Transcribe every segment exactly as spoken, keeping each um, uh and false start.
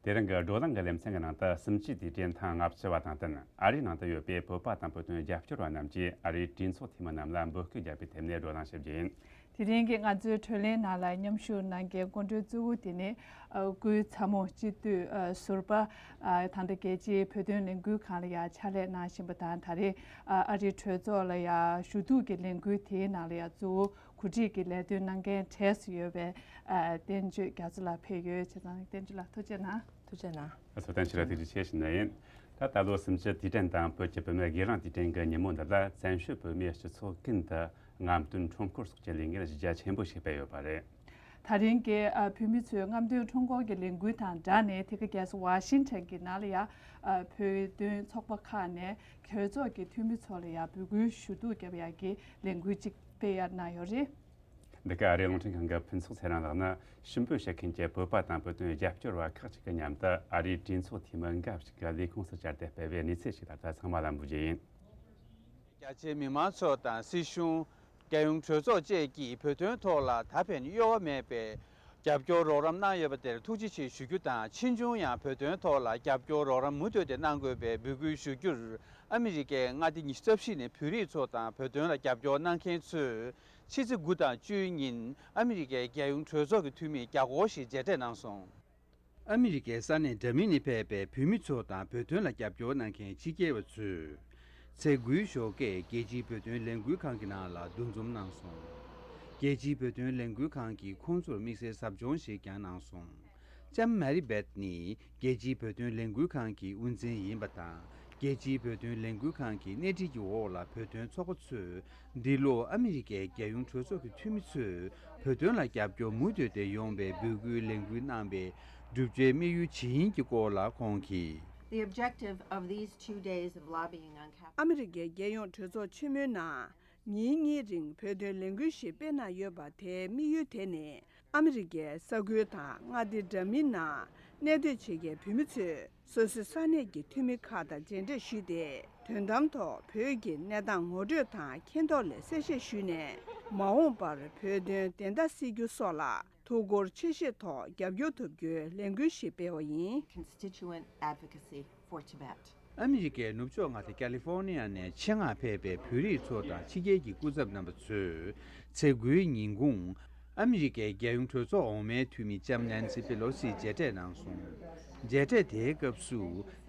དེ་རིང་གི་བགྲོ་གླེང་གི་ལེ་ཚན་གྱི་ནང་དུ་གསུམ་བཅུའི་དུས་དྲན་ཐེངས་ལྔ་བཅུ་བ་དང་བསྟུན། ཨ་རིའི་ནང་དུ་ཡོད་པའི་བོད་པ་དང་བོད་དོན་རྒྱབ་སྐྱོར་བ་རྣམས་ཀྱིས་ཨ་རིའི་གྲོས་ཚོགས་འཐུས་མི་རྣམས་ལ་འབོད་སྐུལ་བརྒྱབ་པའི་ཐད་ནས་བགྲོ་གླེང་ཞིབ་རྒྱུ་ཡིན། དེ་རིང་གི་ང་ཚོའི་བགྲོ་གླེང་ནང་ལ་མཉམ་ཞུགས་གནང་མཁན་སྐུ་མགྲོན་གཙོ་བོ་དེ་ནི། ཨ། སྐུའི་ཚ་མོ་སྤྱི་འཐུས། ཨ། ཟུར་པ། ཨ། ད་ལྟ་རྒྱལ་སྤྱིའི་བོད་དོན་ལས་འགུལ་ཁང་ལ་ཡང་ཕྱག་ལས་གནང་བཞིན་པ་དང་། ད་རེས། ཨ། ཨ་རིའི་གྲོས་ཚོགས་ལ་ཡང་ཞུ་གཏུག་གི་ལས་འགུལ་དེའི་ནང་ལ་ཡང་གཙོ་བོ་གོ་སྒྲིག་གི་ལས་དོན་གནང་མཁན་གྲས་སུ་ཡོད་པའི། ཨ། བསྟན་ཆོས་རྒྱ་མཚོ་ལགས་ཕེབས་ཡོད། བྱས་ཙང་བསྟན་ཆོས་ལགས་ཐུགས་རྗེ་གནང་། ཐུགས་རྗེ་གནང་། ཨ། ཚོ་བསྟན་ཆོས་ལགས་ཐུགས་རྗེ་ཆེ་ཞུ་ནི་ཡིན། ད་ད་ལོ་གསུམ་བཅུ་དུས་དྲན་དང་བོད་ཀྱི་བུད་མེད་སྒེར་དབང་དུས་དྲན་གྱི་ཉིན་མོ་འདི་ལ་བཙན་བྱོལ་བོད་མིའི་སྤྱི་ཚོགས་ཀུན་ཏུ་རྔམ་སྟོན་ཁྲོམ་སྐོར་སོགས་ཀྱི་ལས་འགུལ་གཞི་རྒྱ་ཆེན་པོ་ཞིག་སྤེལ་ཡོད་པ་རེད། ད་རིང་གི། ཨ། བོད་མི་ཚོའི་རྔམ་སྟོན་ཁྲོམ་སྐོར་གྱི་ལས་འགུལ་དང་སྦྲགས་ནས། དེ་ག་རྒྱལ་ས་ཝ་ཤིང་ཊོན་གྱི་ནང་ལ་ཡང་། ཨ། བོད་དོན་ཚོགས་པ་ཁག་ནས་གྲོས་ཚོགས་ཀྱི་འཐུས་མི་ཚོ་ལ་ཡང་འབོད་སྐུལ་ཞུ་གཏུག་བརྒྱབ་ཡག་གི་ལས་འགུལ་ཅིག་སྤེལ་ཡག་གནང་ཡོད་རེད། འདི་ག་ཨ་རིའི་རླུང་འཕྲིན་ཁང་གི་ཕུན་ཚོགས་ཚེ་རིང་ལགས་ནི་གཤིན་པོ་བཤད་མཁན་གྱི་བོད་པ་དང་བོད་དོན་རྒྱབ་སྐྱོར་བ་ཁག་ཅིག་གི་མཉམ་དུ་ཨ་རིའི་གྲོས་ཚོགས་འཐུས་མི་འགའ་ཞིག་གི་ལས་ཁུངས་སུ་བཅར་ཏེ་སྤེལ་བའི་གནས་ཚུལ་ཞིག་ད་ལྟ་ཚང་མ་ལ་འབུལ་རྒྱུ་ཡིན། རྒྱ་ཆེའི་མི་མང་ཚོ་དང་སྲིད་གཞུང་། རྒྱལ་ཡོངས་གྲོས་ཚོགས་བཅས་ཀྱིས་བོད་དོན་ཐོག་ལ་ད་ཕན་གཡོ་བ་མེད་པའི་རྒྱབ་སྐྱོར་རོགས་རམ་གནང་ཡོད་པ་དེར་ཐུགས་རྗེ་ཆེ་ཞུ་རྒྱུ་དང་། ཕྱིས་འབྱུང་ཡང་བོད་དོན་ཐོག་ལ་རྒྱབ་སྐྱོར་རོགས་རམ་མུ་མཐུད་དེ་གནང་དགོས་པའི་འབོད་སྐུལ་ཞུ་རྒྱུར། ཨ་མི་རི་ཀའི་མངའ་སྡེ་ཉི་ཤུ་རྩ་བཞི་ནས་བོད་རིགས་ཚོ་དང་བོད་དོན་ལ་རྒྱབ་སྐྱོར་གནང་མཁན་ཚོས། ཕྱི་ཚེས་དགུ་དང་བཅུའི་ཉིན་ཨ་མི་རི་ཀའི་རྒྱལ་ཡོངས་གྲོས་ཚོགས་ཀྱི་འཐུས་མི་བརྒྱ་སྐོར་ཞིག་མཇལ་འཕྲད་གནང་སོང་། ཨ་མི་རི་ཀའི་ས་གནས་འདྲ་མིན་ནས་ཕེབས་པའི་བོད་མི་ཚོ་དང་བོད་དོན་ལ་རྒྱབ་སྐྱོར་གནང་མཁན་ཕྱི་རྒྱལ་བ་ཚོས། ཚེས་དགུའི་ཞོགས་ཀས་རྒྱལ་སྤྱིའི་བོད་དོན་ལས་འགུལ་ཁང་གི་ནང་ལ་འདུ་འཛོམས་གནང་སོང་། རྒྱལ་སྤྱིའི་བོད་དོན་ལས་འགུལ་ཁང་གིས་ཁོང་ཚོར་དམིགས་བསལ་ཟབ་སྦྱོང་ཞིག་ཀྱང་གནང་སོང་། ལྕམ་མེ་རི་བེད་ནི་རྒྱལ་སྤྱིའི་བོད་དོན་ལས་འགུལ་ཁང་གི་དབུ་འཛིན་ཡིན་པ་དང་། རྒྱལ་སྤྱིའི་བོད་དོན་ལས་འགུལ་ཁང་གི་སྣེ་ཁྲིད་ཀྱི་འོག་ལ་བོད་དོན་ཚོགས་པ་ཚོས། འདི་ལོ་ཨ་མི་རི་ཀའི་རྒྱལ་ཡོངས་གྲོས་ཚོགས་ཀྱི་འཐུས་མི་ཚོས་བོད་དོན་ལ་རྒྱབ་སྐྱོར་མུ་མཐུད་དེ་ཡོང་བའི་འབོད་སྐུལ་ལས་འགུལ་གནང་པའི་བསྒྲུབ་བྱའི་དམིགས་ཡུལ་ཇི་ཡིན་གྱི་སྐོར་ལ་ཁོང་གིས། The objective of these two days of lobbying on Capitol ཨ་མི་རི་ཀའི་རྒྱལ་ཡོངས་གྲོས་ཚོགས་ཆེན་མོའི་ནང་ཉིན་གཉིས་རིང་བོད་དོན་ལས་འགུལ་ཞིག་སྤེལ་གནང་ཡོད་པ་དེའི་དམིགས་ཡུལ་དེ་ནི། ཨ་མི་རི་ཀའི་ས་ཁུལ་དང་མངའ་སྡེ་འདྲ་མིན་ནང་གནས་སྡོད་བྱེད་མཁན་བོད་མི་ཚོས་སོ་སོའི་ས་གནས་ཀྱི་འཐུས་མི་ཁག་དང་མཇལ་འཕྲད་ཞུས་ཏེ། དོན་དམ་ཐོག་བོད་ཀྱི་གནས་སྟངས་ངོ་སྤྲོད་དང་མཁྱེན་རྟོགས་ལ་གསལ་བཤད་ཞུས་ནས། མ་འོངས་པར་བོད་དོན་བདེན་མཐའ་གསལ་རྒྱུ་སོགས་ལ་ཐུགས་ཁུར་ཆེ་བཞེས་ཐོག་རྒྱབ་སྐྱོར་ཐོབ་རྒྱུའི་ལས་འགུལ་ཞིག་སྤེལ་བ་ཡིན། Constituent advocacy for Tibet. ཨ་མི་རི་ཀའི་ནུབ་ཕྱོགས་མངའ་སྡེ་ཀ་ལི་ཧྥོར་ནི་ཡ་ནས་ཆེད་མངགས་ཕེབས་པའི་བོད་རིགས་ཚོ་དང་ཕྱི་རྒྱལ་གྱི་སྐུ་ཚབ་རྣམ་པ་ཚོས་ཚེས་དགུའི་ཉིན་གུང་ཨ་མི་རི་ཀའི་རྒྱལ་ཡོངས་གྲོས་ཚོགས་འོག་མའི་འཐུས་མི་ལྕམ་ནན་སི་པེ་ལོ་སི་མཇལ་འཕྲད་གནང་སོང་། མཇལ་འཕྲད་དེའི་སྐབས་སུ་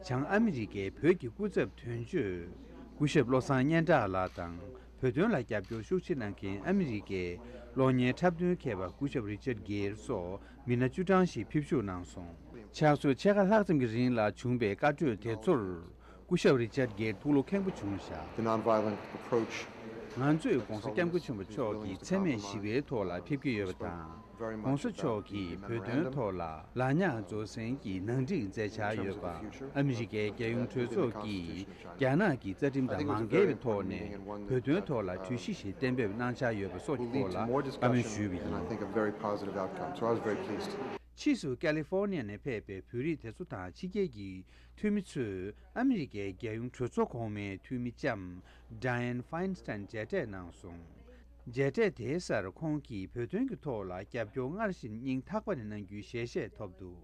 བྱང་ཨ་མི་རི་ཀའི་བོད་ཀྱི་སྐུ་ཚབ་དོན་གཅོད་སྐུ་ཞབས་བློ་བཟང་སྙན་གྲགས་ལགས་དང་། བོད་དོན་ལ་རྒྱབ་སྐྱོར་ཤུགས་ཆེ་གནང་མཁན་ཨ་མི་རི་ཀའི་གློག་བརྙན་འཁྲབ་སྟོན་མཁས་པ་སྐུ་ཞབས་རི་ཅར་གྷེར་སོགས་མི་སྣ་བཅུ་གྲངས་ཤིག་ཕེབས་ཞུགས་གནང་སོང་། ཕྱག་ཚོད་ཕྱེད་ཀ་ལྷག་ཙམ་གྱི་རིང་ལ་བྱུང་པའི་བཀའ་གྲོས་དེ་ཚོར་སྐུ་ཞབས་རི་ཅར་གྷེར་ཐུགས་བློ་ཁེངས་པོ་བྱུང་བཞག The nonviolent approach. ང་ཚོས་༧གོང་ས་༧སྐྱབས་མགོན་ཆེན་པོ་མཆོག་གི་འཚེ་མེད་ཞི་བའི་ཐོག་ལ་ཕེབས་ཀྱི་ཡོད་པ་དང་། ༧གོང་ས་མཆོག་གིས་བོད་དོན་ཐོག་ལ་ལག་ཉག་རྫོགས་ཟིན་གྱི་ནང་འགྲིག་མཛད་འཆར་ཡོད་པ། ཨ་མི་རི་ཀའི་རྒྱལ་ཡོངས་གྲོས་ཚོགས་ཀྱིས་རྒྱ་ནག་གི་རྩ་ཁྲིམས་དང་མ་འགལ་བའི་ཐོག་ནས་བོད་དོན་ཐོག་ལ་གྲོས་གཞི་ཞིག་གཏན་འབེབས་གནང་འཆར་ཡོད་པ་སོགས་ཀྱི་སྐོར་ལ་བཀའ་མོལ་ཞུས་པ་ཡིན། ཕྱིས་སུ་ཀ་ལི་ཧྥོར་ནི་ཡ་ནས་ཕེབས་པའི་བོད་རིགས་དེ་ཚོ་དང་ཕྱི་རྒྱལ་གྱི་འཐུས་མི་ཚོས་ཨ་མི་རི་ཀའི་རྒྱལ་ཡོངས་གྲོས་ཚོགས་གོང་མའི་འཐུས་མི་ལྕམ་Dianne Feinstein་མཇལ་འཕྲད་གནང་སོང་། མཇལ་འཕྲད་དེའི་སར་ཁོང་གིས་བོད་དོན་གྱི་ཐོག་ལ་རྒྱབ་སྐྱོར་སྔར་བཞིན་སྙིང་ཐག་པ་ནས་གནང་རྒྱུའི་ཞལ་བཞེས་ཐོབ་འདུག་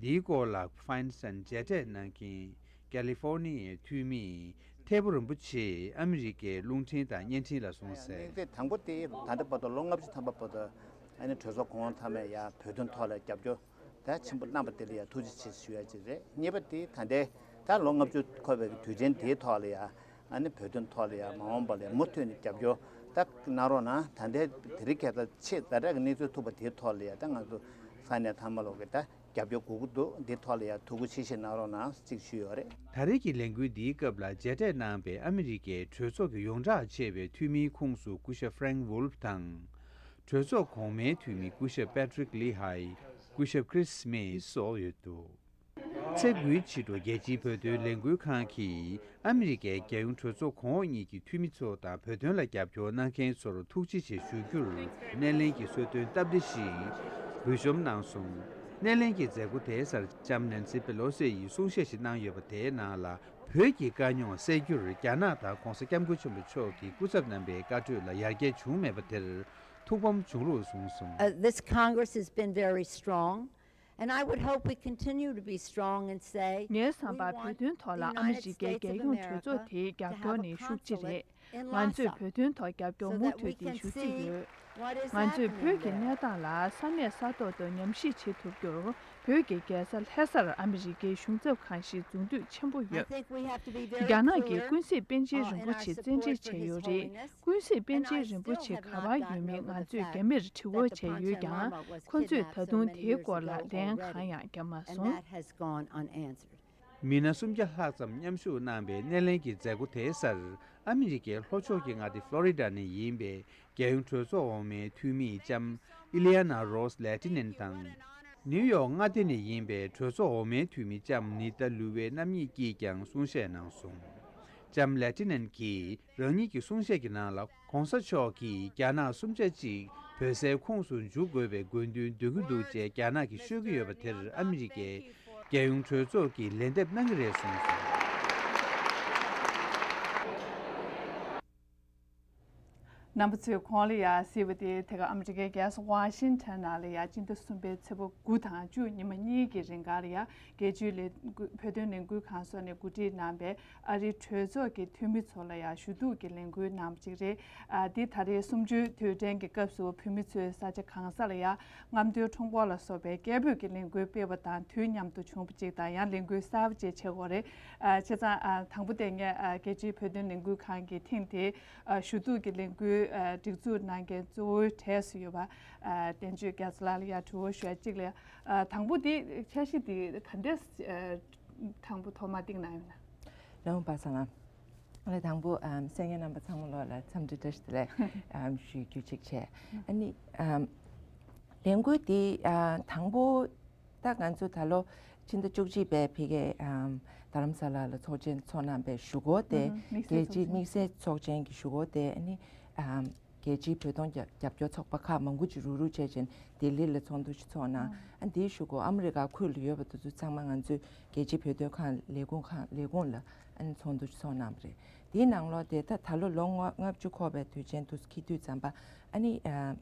འདིའི་སྐོར་ལ་Feinstein་མཇལ་འཕྲད་གནང་མཁན་ཀ་ལི་ཧྥོར་ནི་ཡའི་འཐུས་མི་ཐེ་བོ་རིན་པོ་ཆེས་ཨ་མི་རི་ཀའི་རླུང་འཕྲིན་དང་བརྙན་འཕྲིན་ལ་གསུངས་གསལ། དང་པོ་དེ་ད་ལྟ་བར་དུ་ལོ་ལྔ་བཅུ་ཐམ་པ་བར་དུ་ཨ་ནི་གྲོས་ཚོགས་གོང་འོག་མཐའ་མའི་ཡ་བོད་དོན་ཐོག་ལ་རྒྱབ་སྐྱོར་ད་ཆེན་པོ་གནང་པ་དེ་ལ་ཡ་ཐུགས་རྗེ་ཆེ་ཞུ་ཡ་ཅིག་རེད། གཉིས་པ་དེ་ད་ལྟའི་ད་ལོ་ལྔ་བཅུ་འཁོར་བའི་དུས་ཆེན་དེའི་ཐོག་ལ་ཡ་ཨ་ནི་བོད་དོན་ཐོག་ལ་ཡ་མ་འོངས་པ་ལ་མུ་མཐུད་ནས་རྒྱབ་སྐྱོར་ད་གནང་རོགས་གནང་། ད་ལྟའི་དེ་རིང་ཁ་སང་ཆེས་ཛ་དྲག་གི་གནས་ཚུལ་ཐུག་པ་དེའི་ཐོག་ལ་ཡ་ད་ང་ཚོ་ས་གནས་ཚང་མ་ལོག་གི་ད་རྒྱབ་སྐྱོར་དགོས་ཀྱི་འདུག་འདི་ཐོག་ལ་ཡ་ཐུགས་ཁུར་ཆེ་བཞེས་གནང་རོགས་གནང་ཅིག་ཞུས་ཡོད་རེད། ད་རེས་ཀྱི་ལས་འགུལ་འདིའི་སྐབས་ལ་མཇལ་འཕྲད་གནང་པའི་ཨ་མི་རི་ཀའི་གྲོས་ཚོགས་ཀྱི་ཡོངས་གྲགས་ཆེ་བའི་འཐུས་མིའི་ཁོངས་སུ་སྐུ་ཞབས་Frank Wolf་དང་། གྲོས་ཚོགས་གོང་མའི་འཐུས་མི་སྐུ་ཞབས་Patrick Leahy། སྐུ་ཞབས་Chris Smith་སོགས་ཡོད་འདུག་ཚེས་དགུའི་ཕྱི་དྲོ་རྒྱལ་སྤྱིའི་བོད་དོན་ལས་འགུལ་ཁང་གིས་ཨ་མི་རི་ཀའི་རྒྱལ་ཡོངས་གྲོས་ཚོགས་གོང་འོག་གཉིས་ཀྱི་འཐུས་མི་ཚོ་དང་བོད་དོན་ལ་རྒྱབ་སྐྱོར་གནང་མཁན་ཚོར་ཐུགས་རྗེ་ཆེ་ཞུ་རྒྱུར་སྣེ་ལེན་གྱི་གསོལ་སྟོན་སྟབས་བདེ་ཞིག་འབུལ་བཅོམ་གནང་སོང་། སྣེ་ལེན་གྱི་མཛད་སྒོ་དེའི་སར་ལྕམ་ནན་སི་པེ་ལོ་སི་ཡིས་གསུང་བཤད་ཞིག་གནང་ཡོད་པ་དེའི་ནང་ལ། བོད་ཀྱི་དཀའ་རྙོག་སེལ་རྒྱུར་རྒྱ་ནག་དང་༧གོང་ས་༧སྐྱབས་མགོན་ཆེན་པོ་མཆོག་གི་སྐུ་ཚབ་རྣམ་པའི་བཀའ་གྲོས་ལ་ཡར་རྒྱས་བྱུང་མེད་པ་དེར་ཐུགས་ཕམ་བྱུང་ལུགས་གསུངས་སོང་། Uh, this Congress has been very strong. And I would hope we continue to be strong and say, ངའི་བསམ་པར་བོད་དོན་ཐོག་ལ་ཨ་མི་རི་ཀའི་རྒྱལ་ཡོངས་གྲོས་ཚོགས་དེའི་རྒྱབ་སྐྱོར་ནི་ཤུགས་ཆེ་རེད། ང་ཚོས་བོད་དོན་ཐོག་རྒྱབ་སྐྱོར་མུ་མཐུད་དེ་ཞུ་རྩིས་ཡོད། ང་ཚོས་བོད་ཀྱི་གནས་སྟངས་ལ་ས་གནས་ས་ཐོག་ཏུ་ཉམས་ཞིབ་བྱེད་ཐུབ་རྒྱུར། བོད་ཀྱི་རྒྱལ་ས་ལྷ་སར་ཨ་མི་རི་ཀའི་གཞུང་ཚབ་ཁང་ཞིག་འཛུགས་འདོད་ཆེན་པོ་ཡོད། རྒྱ་ནག་གིས་ཀུན་གཟིགས་པཎ་ཆེན་རིན་པོ་ཆེ་བཙན་ཁྲིད་བྱས་ཡོད་རེད། ཀུན་གཟིགས་པཎ་ཆེན་རིན་པོ་ཆེ་ག་པར་ཡོད་མེད་ང་ཚོས་རྒྱ་མིར་དྲི་བ་བྱས་ཡོད་ཀྱང་། ཁོ་ཚོས་ད་དུང་དེའི་སྐོར་ལ་ལན་གང་ཡང་བརྒྱབ་མ་སོང་། མི་སྣ་སུམ་བརྒྱ་ལྷག་ཙམ་མཉམ་ཞུགས་གནང་པའི་སྣེ་ལེན་གྱི་མཛད་སྒོ་དེའི་སར། ཨ་མི་རི་ཀའི་ལྷོ་ཕྱོགས་ཀྱི་མངའ་སྡེ་ཕློ་རི་ཌ་ནས་ཡིན་པའི་རྒྱལ་ཡོངས་གྲོས་ཚོགས་འོག་མའི་འཐུས་མི་ལྕམ་ཨི་ལི་ཡ་ན་རོས་ལེ་ཏི་ནན་དང་། ནིའུ་ཡོག་མངའ་སྡེ་ནས་ཡིན་པའི་གྲོས་ཚོགས་འོག་མའི་འཐུས་མི་ལྕམ་ནི་ཏཱ་ལུ་ཝེ་རྣམ་གཉིས་ཀྱིས་ཀྱང་གསུང་བཤད་གནང་སོང་། ལྕམ་ལེ་ཏི་ནན་གྱིས་རང་ཉིད་ཀྱི་གསུང་བཤད་ཀྱི་ནང་ལ། ༸གོང་ས་མཆོག་གིས་རྒྱ་ནག་གསུམ་ཆ་གཅིག་བོད་སའི་ཁོངས་སུ་འཇུག་དགོས་པའི་དགོས་འདུན་འདོན་གྱི་འདུག་ཅེས་རྒྱ་ནག་གིས་ཤོད་ཀྱི་ཡོད་པ་དེར་ཨ་མི་རི་ཀས་རྒྱལ་ཡོངས་གྲོས་ཚོགས་ཀྱིས་ལན་འདེབས་གནང་གི་རེད་གསུངས་སོང་། རྣམ་པ་ཚོས་གོང་ལ་ཡང་གཟིགས་པ་དེ། དེ་ག་ཨ་མི་རི་ཀའི་རྒྱལ་ས་ཝ་ཤིང་ཊོན་ནང་ལ་ཡང་སྤྱི་ཟླ་གསུམ་པའི་ཚེས་པ་དགུ་དང་བཅུ་ཉི་མ་གཉིས་ཀྱི་རིང་ག་ལ་ཡང་རྒྱལ་སྤྱིའི་ལས་འགུལ་བོད་དོན་ལས་འགུལ་ཁང་སོགས་ནས་གོ་སྒྲིག་གནང་པའི་ཨ་རིའི་གྲོས་ཚོགས་ཀྱི་འཐུས་མི་ཚོ་ལ་ཡང་ཞུ་གཏུག་གི་ལས་འགུལ་གནང་བ་ཅིག་རེད། ཨ་འདི་ད་རེས་གསུམ་བཅུའི་དུས་དྲན་གྱི་སྐབས་སུ་བོད་མི་ཚོས་ས་ཆ་གང་ས་ལ་ཡང་རྔམ་སྟོན་ཁྲོམ་སྐོར་ལ་སོགས་པའི་སྐད་འབོད་ཀྱི་ལས་འགུལ་སྤེལ་བ་དང་དུས་མཉམ་དུ་བྱུང་བ་ཅིག་དང་། ཡང་ལས་འགུལ་གསར་པ་ཅིག་བྱེད་དགོས་རེད། ཨ་བྱས་ཙང་ཨ་དང་པོ་དེ་ངས་ཨ་རྒྱལ་སྤྱིའི་བོད་དོན་ལས་འགུལ་ཁང་གི་ཐེངས་དེའི་ཨ་ཞུ་གཏུག་གི་ལས་འགུལ་ཨ་སྒྲིག་འཛུགས་གནང་མཁན་གཙོ་བོའི་གྲས་སུ་ཡོད་པ་ཨ་བསྟན་ཆོས་རྒྱ་མཚོ་ལགས་ལ་ཡང་དྲི་བ་ཞུ་ཡ་གཅིག་ལ། ཨ་དང་པོ་དེ་འཆར་གཞི་དེ་ག་འདྲས་ཨ་དང་པོ་ཐོག་མ་བཏིང་གནང་ཡོད་ན། ལགས་འོང་པ་སངས་ལགས། ཨ་ལས་དང་པོ་ཨམ་གསན་མཁན་རྣམ་པ་ཚང་མ་ལོག་ལ་འཚམས་འདྲི་བཀྲ་ཤིས་བདེ་ལེགས་ཨམ་ཞུ་རྒྱུ་གཅིག་བྱས། ཨ་ནི་ཨམ་ལས་འགུལ་འདི་ཨ་དང་པོ་ད་ང་ཚོ་ད་ལོ་ཕྱི་ཟླ་བཅུ་གཅིག་པའི་ཕ་གིའི་ཨམ་རྡ་རམ་ས་ལ་ལ་ཚོགས་ཆེན་ཚོགས་གནང་པའི་གཞུག་གུ་དེ། ཨུ་ཧུ། དམིགས་བསལ་རྒྱལ་སྤྱིའི་ཚོགས་ཆེན། དམིགས་བསལ་ཚོགས་ཆེན་གྱི་གཞུག་གུ་དེ་ཨ་ནི་ཨམ་རྒྱལ་སྤྱིའི་བོད་དོན་རྒྱབ་རྒྱབ་སྐྱོར་ཚོགས་པ་ཁག་མང་པོ་ཅིག་རུག་རུག་བྱས་ཅིང་ལྡི་ལི་ལ་ཚོགས་འདུ་ཞིག་ཚོགས་གནང་། ཨ་འདིའི་གཞུག་གུ་ཨ་མི་རི་ཀ་ཁུལ་ལ་ཡོད་པ་དེ་ཚོ་ཚང་མ་ང་ཚོའི་རྒྱལ་སྤྱིའི་བོད་དོན་ཁང་ལས་ཁུངས་ཁང་ལས་ཁུངས་ལ་ཨ་ནི་ཚོགས་འདུ་ཞིག་ཚོགས་གནང་བ་རེད། དེའི་ནང་ལོགས་དེ་ད་ད་ལོ་ལོ་ལྔ་ལྔ་བཅུ་འཁོར་བའི་དུས་ཆེན་དུ་འཁེལ་དུས་ཙམ་པ་ཨ་ནི་ཨ་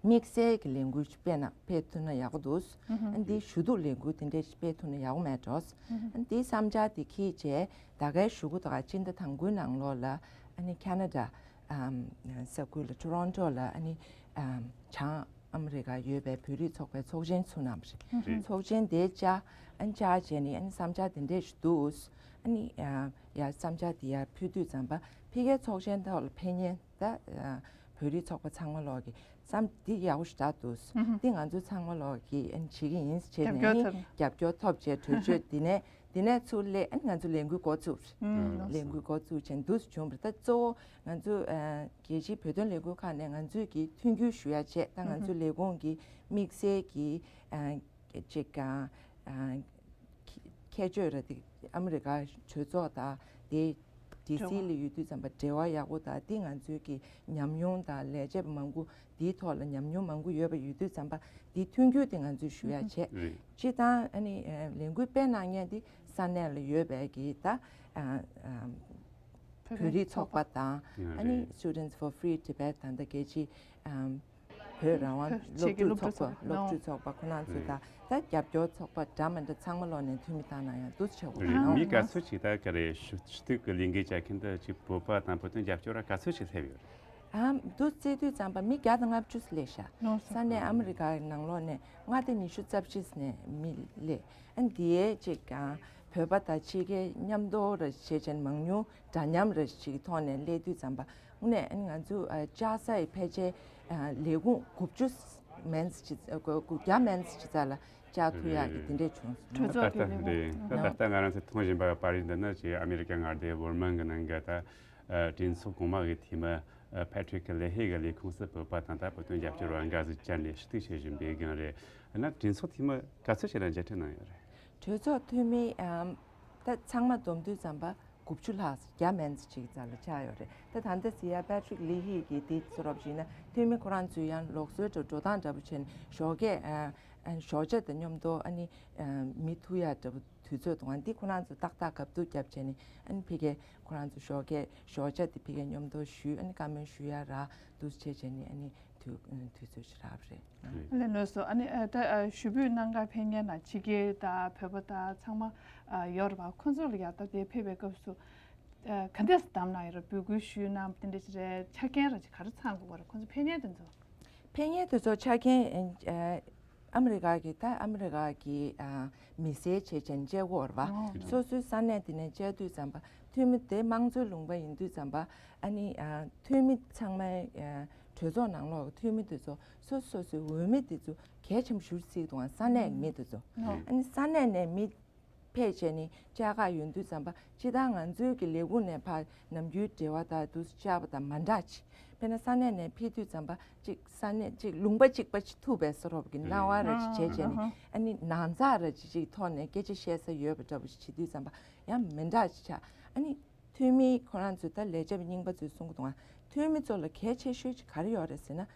དམིགས་བསལ་གྱི་ལས་འགུལ་ཞིག་སྤེལ་ན་སྤེལ་ཐུབ་ན་ཡག་པོ་འདུག་ཨ་ནི་འདིའི་ཞུ་གཏུག་ལས་འགུལ་དེ་འདྲས་ཞིག་སྤེལ་ཐུབ་ན་ཡག་པོ་མེད་འགྲོ། ཨ་ནི་དེའི་བསམ་འཆར་དེ་འཁྱེར་བྱས་ད་གའི་གཞུག་གུ་ད་ག་སྤྱི་ཟླ་དང་པོའི་ནང་ལོགས་ལ་ཨ་ནི་ཁ་ན་ཌ་ཨམ་ས་ཁུལ་ལ་ཊོ་རོན་ཊོ་ལ་ཨ་ནི་ཨམ་བྱང་ཨ་མི་རི་ཀ་ཡོད་པའི་བོད་རིགས་ཚོགས་པའི་ཚོགས་ཆེན་ཚུགས་གནང་བ་རེད། རེད། ཚོགས་ཆེན་དེ་བཅར་ཨ་ནི་བཅར་བྱས་ནས་ཨ་ནི་བསམ་འཆར་དེ་འདྲས་ཞིག་འདུག་ཨ་ནི་ཨ་ཡར་བསམ་འཆར་དེ་ཡར་ཕུལ་དུས་ཙམ་པ་ཕ་གིའི་ཚོགས་ཆེན་ཐོག་ལ་ཕེབས་མཁན་ད་ཨ་བོད་རིགས་ཚོགས་པ་ཚང་མ་ལོག་གི་བསམ་འདི་ཡག་པོ་ཞིག་རེད་འདུག་ཨ་ནི་འདི་ང་ཚོ་ཚང་མ་ལོག་གི་ཨ་ནི་བྱེད་ཀྱི་ཡིན་བྱས་ནས་ཨ་ནི་རྒྱབ་སྐྱོར་ཐོབ་བྱས་གྲོས་ཆོད་འདི་ནས་འདི་ནས་ཚུར་སླེབས་ཨ་ནི་ང་ཚོ་ལས་འགུལ་འགོ་བཙུགས། ཨུམ། ལས་འགུལ་འགོ་བཙུགས་བྱས་འདུག་སེ་བྱུང་བ་རེད། ད་གཙོ་བོ་ང་ཚོ་ཨ་རྒྱལ་སྤྱིའི་བོད་དོན་ལས་འགུལ་ཁང་ནས་ང་ཚོས་ཀྱི་མཐུན་འགྱུར་ཞུ་ཡ་བྱས། ད་ང་ཚོའི་ལས་ཁུངས་ཀྱི་དམིགས་བསལ་གྱི་ཨ་ཅིག་ཨ་ཁྱད་ཆོས་རེད་དེ། ཨ་མི་རི་ཀ་གྲོས་ཚོགས་དང་དེ་ཌི་སི་ལ་ཡོད་དུས་ཙམ་པ་འབྲེལ་བ་ཡག་པོ་དང་། དེ་ང་ཚོའི་གི་ཉམས་མྱོང་དང་ལས་བྱེད་པ་མང་པོ་དེའི་ཐོག་ལ་ཉམས་མྱོང་མང་པོ་ཡོད་པ་ཡོད་དུས་ཙམ་པ་དེའི་མཐུན་འགྱུར་དེ་ང་ཚོས་ཞུ་ཡ་བྱས། རེད། སྤྱིར་བཏང་ཨ་ནི་ལས་འགུལ་སྤེལ་གནང་མཁན་དེ་ས་གནས་ལ་ཡོད་པའི་གི་ད་ཨ་ཨ་བོད་རིགས་ཚོགས་པ་དང་། ཨ་ནི་Students for Free Tibet དང་། ད་རྒྱལ་སྤྱིའི་ཨམ་བོད་རང་དབང་སློབ་ཕྲུག་ཚོགས་པ། སློབ་ཕྲུག་ཚོགས་པ་ཁོ་རང་ཚོ་དང་། ད་རྒྱབ་སྐྱོར་ཚོགས་པ་འདྲ་མི་འདྲ་ཚང་མ་ལོག་ནས་འཐུས་མི་བཏང་ན་ཡང་འདུག་སེ་བྱེད་དགོས་རེད། མི་ག་ཚོད་ཅིག་ད་ག་རེ་ཞུ་གཏུག་གི་ལས་འགུལ་བྱེད་མཁན་དུ་ཅིག་བོད་པ་དང་བོད་དོན་རྒྱབ་སྐྱོར་བ་ག་ཚོད་ཅིག་སླེབས་ཡོད་རེད། ཨམ་འདུག་སེ་བརྩི་དུས་ཙམ་པ་མི་བརྒྱ་དང་ལྔ་བཅུ་སླེབས་ཤག་ས་གནས་ཨ་མི་རི་ཀའི་ནང་ལོགས་ནས་མངའ་སྡེ་ཉི་ཤུ་རྩ་བཞི་ནས་མི་སླེབས། ཨ་ནི་དེའི་ཅིག་ཨ་བོད་པ་དང་ཕྱི་རྒྱལ་མཉམ་དུ་རེ་བྱེད་བྱས་མང་ཉུང་འདྲ་མཉམ་རེ་ཞིག་ཐོག་ནས་སླེབས་དུས་ཙམ་པ་དངོས་གནས་ཨ་ནི་ང་ཚོ་ཨ་བཅར་ས་ཡི་ཕལ་ཆེར་ཨ་ལས་ཁུངས་དགུ་བཅུ་མན་ཙམ་ཅིག་ཨ་དགུ་བརྒྱ་མན་ཙམ་ཅིག་ཙམ་ལ་བཅར་ཐུབ་ཡག་གི་དེ་འདྲས་བྱུང་སོང་། གྲོས་ཚོགས་ཀྱི་ལས་ཁུངས། ད་ད་ལྟ་ང་རང་ཚོ་མཐོང་བཞིན་པ་པར་རིས་འདི་ནི་ཅིག་ཨ་མི་རི་ཀའི་མངའ་སྡེ་ཝར་མན་གྱི་ནང་གི་ད་ཨ་གྲོས་ཚོགས་གོང་མ་གི་འཐུས་མི་ཨ་Patrick Leahy གི་ལས་ཁུངས་སུ་བོད་པ་དང་ད་བོད་དོན་རྒྱབ་སྐྱོར་བ་འགའ་ཞིག་བཅར་ནས་ཞུ་གཏུག་བྱེད་བཞིན་པའི་སྒང་རེད། ཡིན་ན་གྲོས་ཚོགས་འཐུས་མི་ག་ཚོད་ཞིག་ལ་མཇལ་འཕྲད་གནང་ཡོད་རེད། གྲོས་ཚོགས་འཐུས་མི་ཨམ་ད་ཚང་མ་བསྡོམས་དུས་ཙམ་པ་དགུ་བཅུ་ལྷག་བརྒྱ་མན་ཙམ་ཅིག་ཙམ་ལ་ཆགས་ཡོད་རེད། ད་ད་ལྟ་ཟེར་ཡ་Patrick Leahy གི་དེ་ཚོ་རོབ་ཞིག་ན་འཐུས་མི་ཁོ་རང་ཚོས་ཡང་ལུགས་སྲོལ་འགྲོ་འགྲོ་སྟངས་འདྲ་པོ་བྱས་ནས་ཞོགས་ཀས་ཨ་ཨ་ཞོགས་ཇ་དང་མཉམ་དུ་ཨ་ནི་ཨ་མི་ཐུག་ཡ་འདྲ་པོ་དུས་ཚོད་དང་འདི་ཁོ་རང་ཚོ་ཏག་ཏག་གབ་ཐུག་རྒྱབ་བྱས་ནས་ཨ་ནི་ཕ་གིའི་ཁོ་རང་ཚོ་ཞོགས་ཀས་ཞོགས་ཇ་དེ་ཕ་གིའི་མཉམ་དུ་ཞུས། ཨ་ནི་བཀའ་མོལ་ཞུ་ཡ་རག་འདུག་བྱས་བྱས་ནས་ཨ་ནི་ དུས་དུས་ཚོད་ཅིག་རག་པ་རེད། ལས་ནོར་སོ་ཨ་ནི་ད་ཞུ་འབོད་གནང་ག་ཕེབས་མཁན་ན་ཕྱི་རྒྱལ་དང་བོད་པ་དང་ཚང་མ་ཡོད་རེད་པ། ཁོང་ཚོ་ལ་ཡང་ད་དེ་ཕེབས་པའི་སྐབས་སུ་ག་འདྲས་བདམས་གནང་ཡོད་རེད། འབོད་སྐུལ་ཞུས་ན་དེ་འདྲས་ཅིག་རེད། ཆ་རྐྱེན་ར་ཅིག་ག་རེ་ཚང་དགོས་པ་རེད། ཁོང་ཚོ་ཕེབས་མཁན་དེ་ཚོ། ཕེབས་མཁན་དེ་ཚོ་ཆ་རྐྱེན་ཨ་མི་རི་ཀ་གི་ད་ཨ་མི་རི་ཀ་གི་མི་སེར་བྱས་ཅན་བཅར་དགོས་རེད་པ། སོ་སོའི་ས་གནས་དེ་ནས་བཅར་དུས་ཙམ་པ་འཐུས་མི་དེ་དམངས་གཙོའི་ལུང་པ་ཡིན་དུས་ཙམ་པ་ཨ་ནི་འཐུས་མི་ཚང་མའི་གྲོས་ཚོགས་ནང་ལོགས་ཀྱི་འཐུས་མི་དེ་ཚོ་སོ་སོ་སོ་སོའི་འོས་མི་དེ་ཚོ་གལ་ཆེན་པོ་ཞེ་པོ་བརྩི་འདུག་ས་གནས་ཀྱི་མི་དེ་ཚོ་ཨ་ནི་ས་གནས་ནས་མི་ཕེབས་བྱས་ནས་བཅར་ག་ཡོང་དུས་ཙམ་པ་སྤྱིར་བཏང་ང་ཚོའི་གི་ལས་ཁུངས་ནས་ཕར་ནམ་རྒྱུན་འབྲེལ་བ་དང་དུ་བཅར་བ་དང་མ་འདྲ་ཅིག་དཔེར་ན་ས་གནས་ནས་ཕེབས་དུས་ཙམ་པ་ཅིག་ས་གནས་ཅིག་ལུང་པ་གཅིག་པ་ཅིག་ཐུག་པའི་བཟོ་འདྲ་གི་སྣང་བ་ར་ཅིག་བྱས་བྱས་ནས་ཨ་ནི་ནང་ཚགས་ར་ཅིག་ཅིག་ཐོག་ནས་སྐད་ཆ་བཤད་ས་ཡོད་པ་འདྲ་པོ་ཞིག་བྱེད་དུས་ཙམ་པ་ཡང་མི་འདྲ་ཅིག་ཆགས། ཨ་ནི་འཐུས་མི་ཁོ་རང་ཚོས་ད་ལས་བྱེད་རྙིང་པ་ཚོས་གསུང་གི་འདུག་ཨ། འཐུས་མི་ཚོ་ལ་གལ་ཆེ་ཤོས་ཅིག་ག་རེ་ཡོད་རེད་ཟེར་ན་